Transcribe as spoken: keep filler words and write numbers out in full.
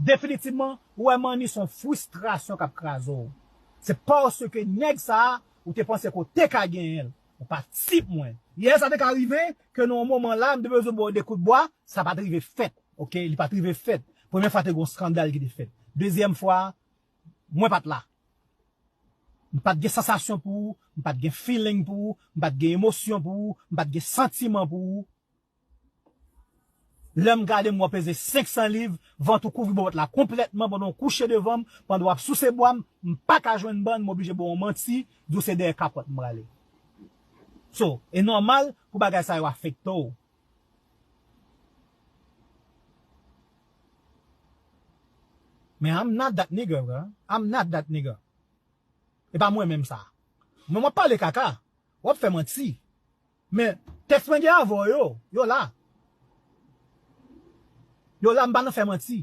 Definitivman, ou wè manni se yon fristrasyon k ap kraze w. Se paske nèg sa a, ou te panse ke w te ka genyen l. Ou pa tip mwen. Yè sa te ka rive ke nan yon moman la, m te bezwen ba w de kout bwa, sa pa t rive fèt. Oke, li pa t rive fèt. Premye fwa te gen yon skandal ki te fèt. Dezyèm fwa, mwen pa t la. M pa t gen sansasyon pou ou, m pa t gen feeling pou ou, m pa t gen emosyon pou ou, m pa t gen santiman pou ou. Lè m gade m wè w peze senk san liv, vant ou kouvri bòbòt la konplètman pandan w kouche devan m, pandan w ap souse bwa m, m pa ka jwenn bann, m oblije ba w yon manti, di w se dèyè kapòt m prale. So, e nòmal pou bagay sa yo afekte w. Men I'm not that nigga, bro. I'm not that nigga. E pa mwen menm sa. Mwen, m ap pale kaka. W ap fè manti. Men, tèks mwen gen avè w yo, yo la. Yo la, m pa nan fè manti.